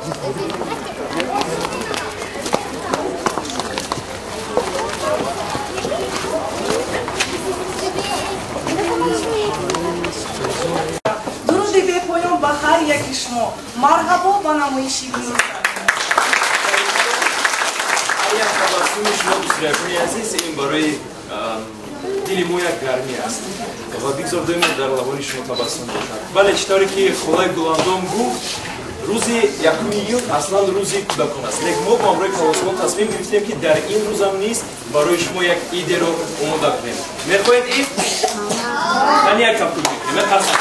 Дуруди бепоён ба ҳар яки шумо. Марҳабо ба намоиши имрӯза. Ҳар як табассуми шумо, дӯстдоракони азиз, ин барои дили мо як гармӣ аст ва бигзор доимо дар лабони шумо табассум бошад. Бале, чӣ тавре ки холаи Гуландом гуфт, рӯзи 1 июн аслан рӯзи кӯдакон аст. Лекин мо бо ҳамроҳи Калосмон тасмим гирифтем, ки дар ин рӯзам низ барои шумо як идеро омода кунем. Мехоҳед ид? Ман як кафкӯб мекунем. Ман қасам.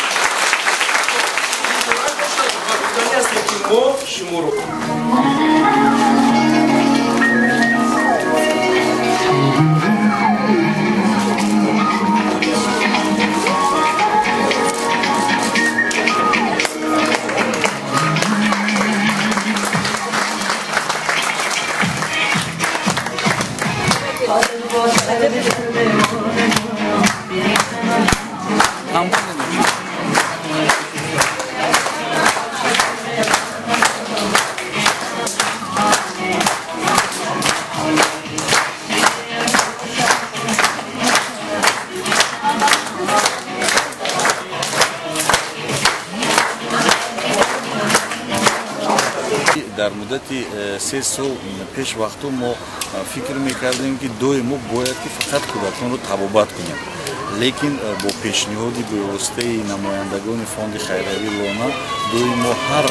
Гуфтанӣ ҳастем, ки мо шуморо дар муддати 3 сол пеш вақту мо фикр мекардем, ки доим мо бояд ки фақат кӯдаконро табобат кунем. Лекин бо пешниҳоди бевоситаи намояндагони фонди хайриявӣ Лона, доим мо ҳар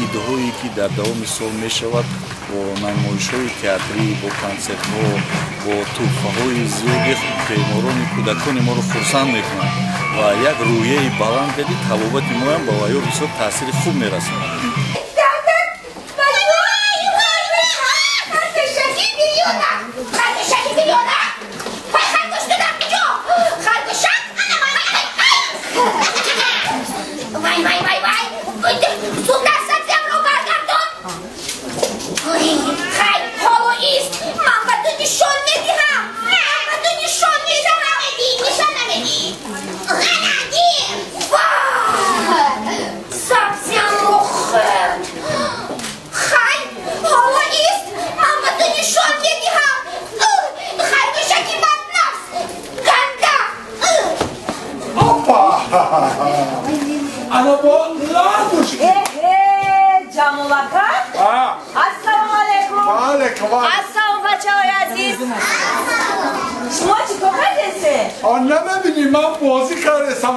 идҳое ки дар давоми сол мешавад, бо намоишҳои театрӣ, бо консертҳо, бо тӯҳфаҳои зиёди беморони кӯдакони моро хурсанд мекунанд ва як рӯҳияи баланд карди табобати моям ба ваё бисёр таъсири хуб мерасонад.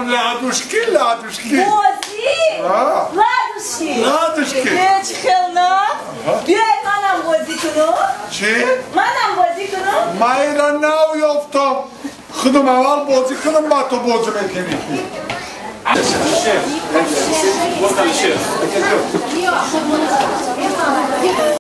Ладушки, ладушки. Бозӣ? Ладушки. Ладушки. Чӣ хелна? Биёед манам бозӣ кунам. Чӣ? Манам бозӣ кунам. Ман ира нав ёфтам. Худам аввал бозӣ кунам, баъд ту бозӣ мекунӣ. Алишер.